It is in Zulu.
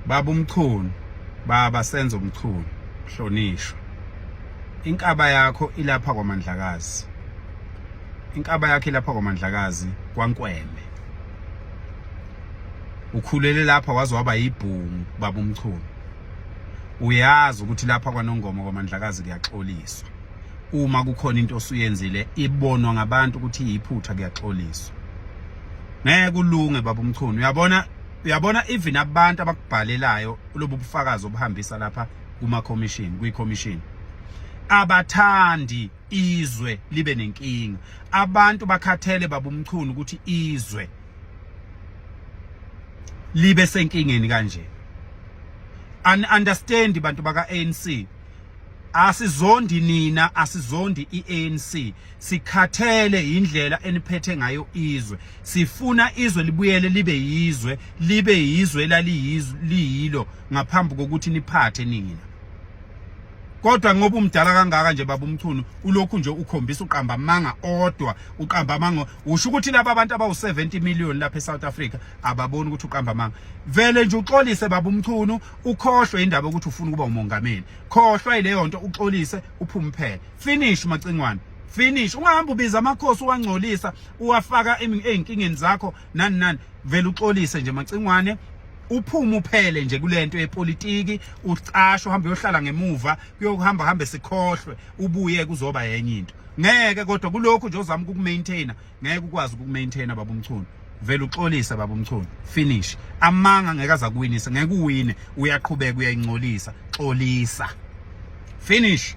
Baba uMchunu, baba Senzo Mchunu, hlonishwa. Inkaba yakho ilapha kwaMandlakazi. Inkaba yakho ilapha kwaMandlakazi kwaNkweme. Ukhulele lapha waze waba yibhungu baba uMchunu. Uyazi ukuthi lapha kwaNongoma kwaMandlakazi kuyaxoliswa. Uma kukhona into osuyenzile ibonwa ngabantu ukuthi iyiphutha kuyaxoliswa. Ngeke ulunge baba uMchunu. Uyabona uyabona even abantu abakubhalelayo lobu bufakazi obuhambisa lapha kuma commission kwi commission abathandi izwe libe nenkinga. Abantu bakhathele baba uMchunu ukuthi izwe libe senkingeni kanje. An understand bantu baka ANC, asizondi nina, asizondi iANC, sikhathele indlela eniphethe ngayo izwe. Sifuna izwe libuyele libe yizwe, libe yizwe elaliyizwe liyilo ngaphambi kokuthi niphathe nina. Kodwa ngoba umdala kangaka nje baba uMchunu, ulokhu nje ukhombisa uqamba amanga odwa, uqamba amanga. Usho ukuthi laba abantu abawu-70 million lapha eSouth Africa ababoni ukuthi uqamba amanga? Vele nje uxolise baba uMchunu, ukhohlwe indaba yokuthi ufuna ukuba umongameli. Khohlwa yileyo nto, uxolise uphume phela. Finish Macingwane, finish. Ungahamba ubiza amakhosi uwangcolisa, uwafaka ey'nkingeni zakho nani nani. Vele uxolise nje Macingwane, uphume uphele nje kulento yepolitiki, ucashe uhambe uyohlala ngemuva, kuyokuhamba hambe sikhohlwe, ubuye kuzoba yenye into. Ngeke kodwa kulokhu nje ozama ukukumaintaina, ngeke ukwazi ukukumaintaina baba uMchunu. Vele uxolise baba uMchunu, finish. Amanga ngeke aza kuwinisa, ngeke uwine, uyaqhubeka uyayingcolisa. Xolisa, finish.